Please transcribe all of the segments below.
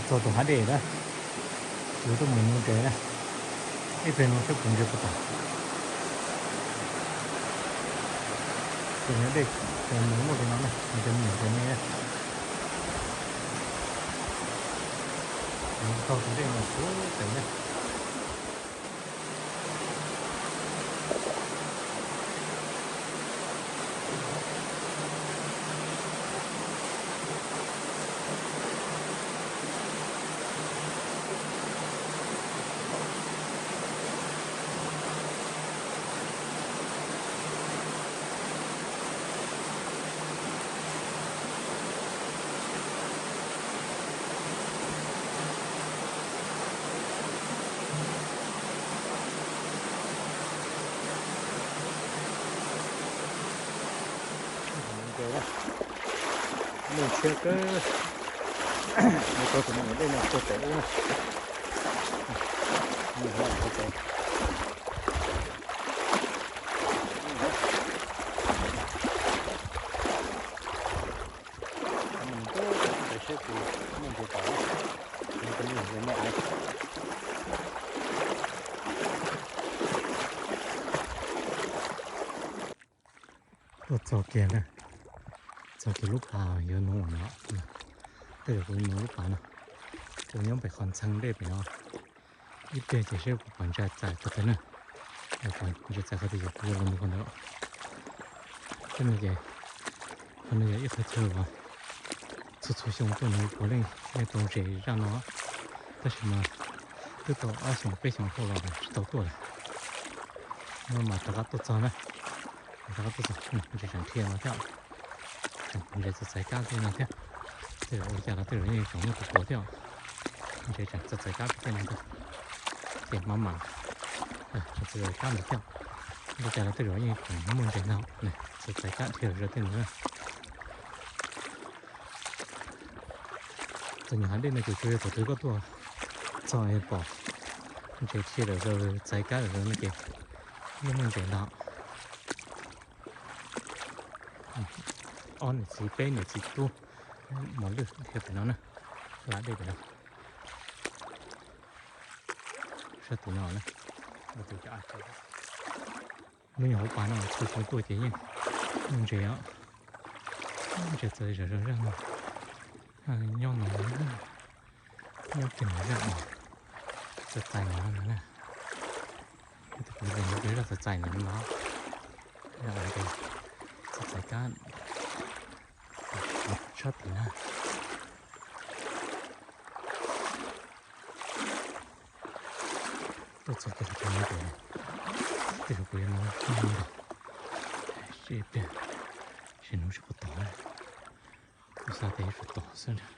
Txog tus hav dej na, yuav tuaj mus ntses na, ib pliag no saib puas ntses puas tau. Tus hav dej ces mus muaj li no na, nws cov me nyuam ntses me na. Mus txog tus dej no xwb ces na. Ntses na, muaj ntshiab kawg, mus tau tus me nyuam dej no puag pem ub na. Mus ntuj, saib puas muaj ntses tau, mus tau me nyuam ntses me. Tuaj txog kiag na, txog kiag lub pas yuav nuv no, tej zaum kuv yuav nuv lub pas no, kuv nyob pem qhov ntxhee dej pem no, ib pliag ces saib kuv pom ntses txais qhov twg na, pom ntses txais qhov twg ces kuv yuav los mus qhov ntawd. Tej no ces, qhov no yog ib qhov chaw uas txhua txhua xyoo tuaj nws puav leej yeej tau ntses zaj no, tab sis mas twb tau ob xyoos peb xyoos dhau los tsis tau tuaj lawm. No mas rov qab tuaj txog na, rov qab tuaj txog, ntses tseem dhia no thiab, tseem pom ntses txais kab tej no thiab. Tej zaum ua cas los tej zaum yeej tseem muaj tus puav thiab, ntses tseem txais kab tej no thiab. Ces mam mam tseem txais kab ntawd thiab, ua cas los tej zaum yeej tseem muaj ntses ntau, txais kab dhia zog tej no na. Txog nyuam hav dej no ces tsuas yog thaum twg koj tuaj txog pom ntses dhia lawm zog, txais kab lawm zog no ces yeej muaj ntses ntau. Ob niam txiv peb niam txiv tub mos lwj dhia pem no na, lam dej pem no. Sab tim no na, lub nyuam hauv pas no txhua xyoo tuaj ces yeej muaj ntses os, ntses txais zom zaws zaj no, nyob no, nyob kiag no zaj uas txais txais no na. Tus kuv ntses no zaj txais txais no no, zaj uas txais txais kab tshab tim na. Tuaj txog kiag qhov chaw no ces tej zaum kuv yuav nuv ib ntag, seb pliag seb nuv seb puas tau na. Kuv xav tias yuav tsum tau xwb ntag.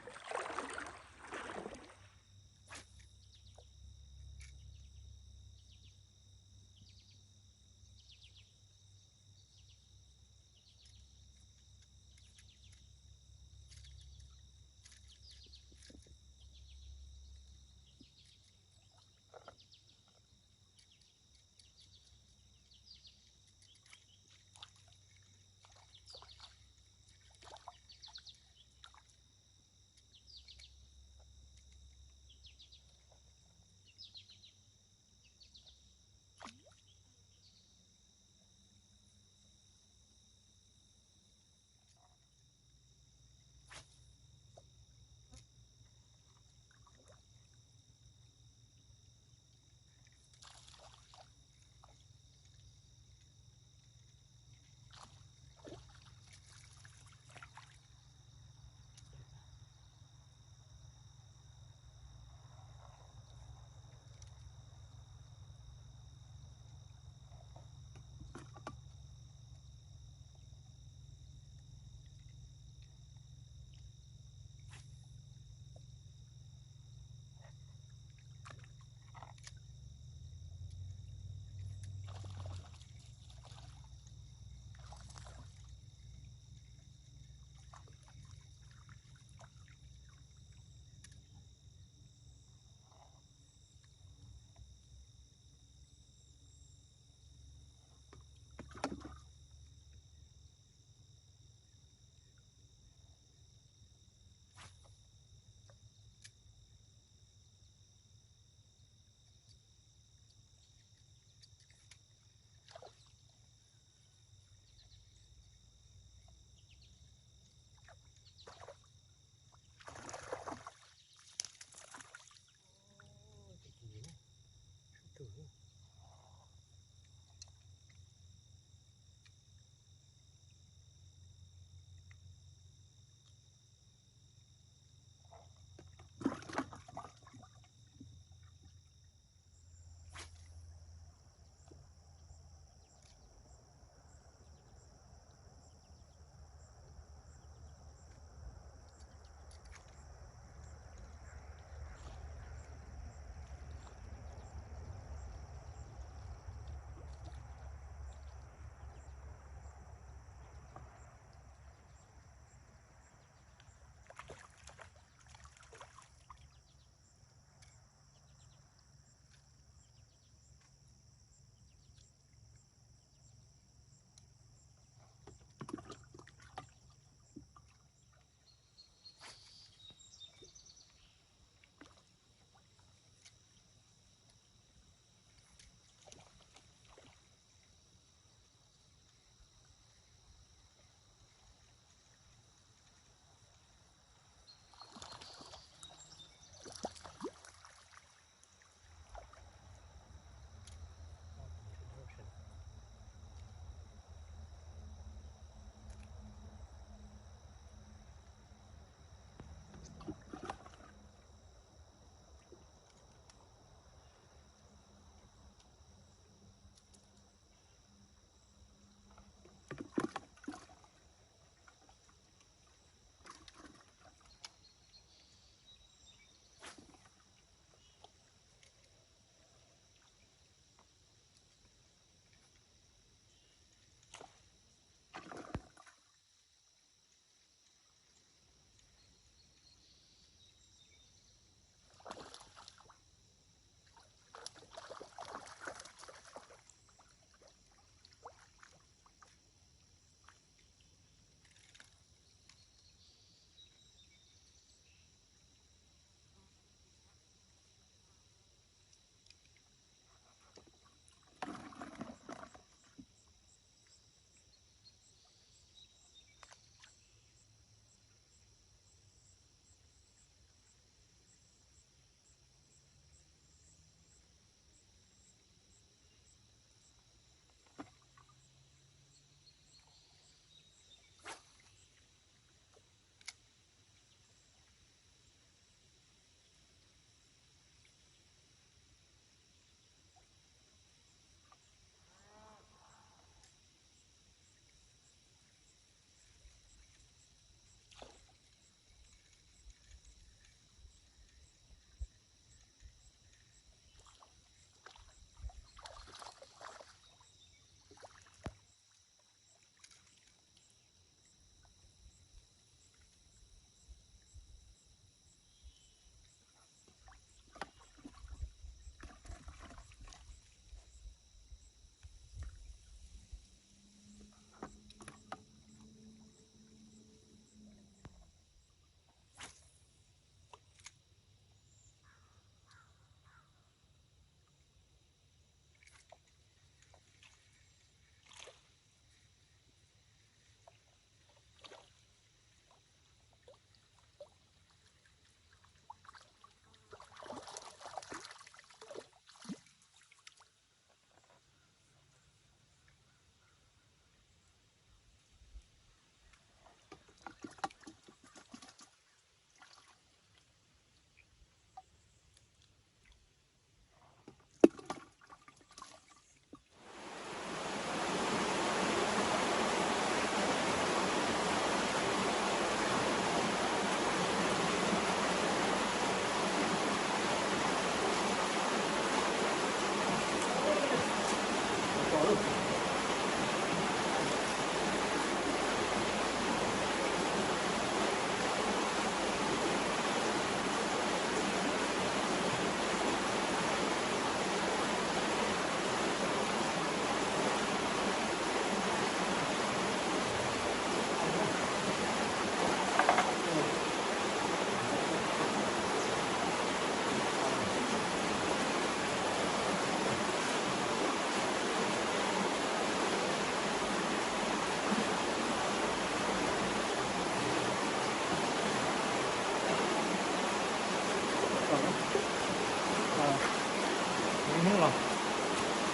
Ib hnub los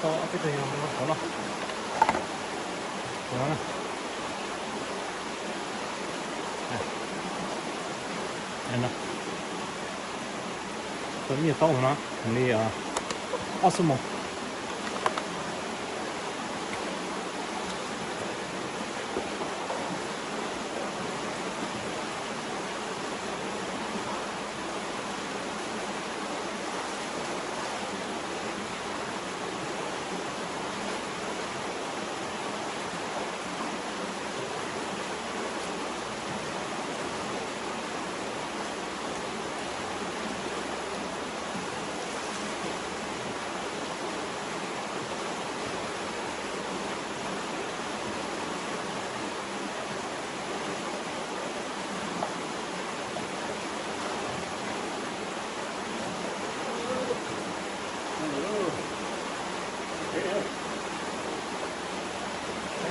tau ob peb tug yog qhov no, qhov no. Tau ib nyuag taub no li ob xuab moos.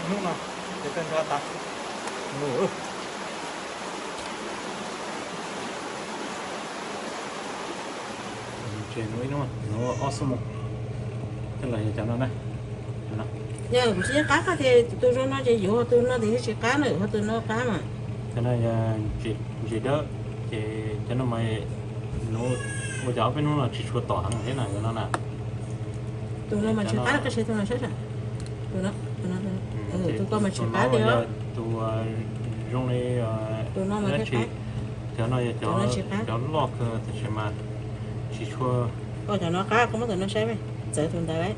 Hnub no ces kawg nrog tas. Ces nuv ib hnub nuv ob xuab moos. Coj los yog cov no na. Yog kuv tsis qab qab ces tus zoo no ces yuav tus no tias tsis qab na, yuav tus no qab mas. Cov no yog ntses dawb, ces cov no mas nuv ua cas ob peb hnub no tsis tshua tom heev thiab na, cov no na. Tus no mas tsis qab, koj saib tus no saib. Tus no, tus no, tus ko mas tsis qab li os. Tus zoo li, tus no mas thiaj qab. Cov no yog cov loj kawg tab sis mas tsis tshua. Koj cov no qab, koj muab tus no saib, txawv tus ntawd lawm.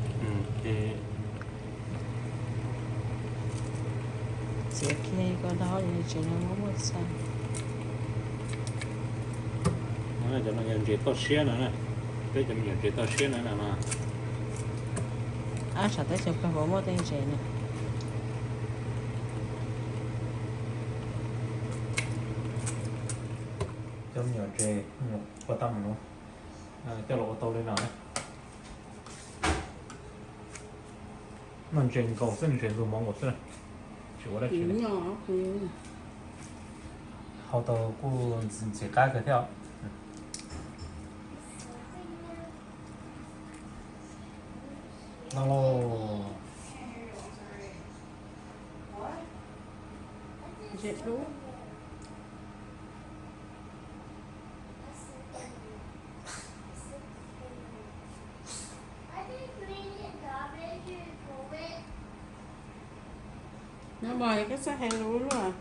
Txiav kiag ko tau, tsev no muaj muaj txha. Cov no yog ntses toj siab no na, peb cov me nyuam ntses toj siab no na no. Ab, sav teb chaws kawg puas muaj tej ntses na. Cov me nyuam ntses ua tau mus no, coj los ua tau li no. Noj ntses nkaus xwb, ntses ntxuag mov nkaus xwb, tsis ua dab tsi li. Hau tau kuj ntxim qab kawg thiab. No lauj. Nyob mas koj txawj hais lus luaj.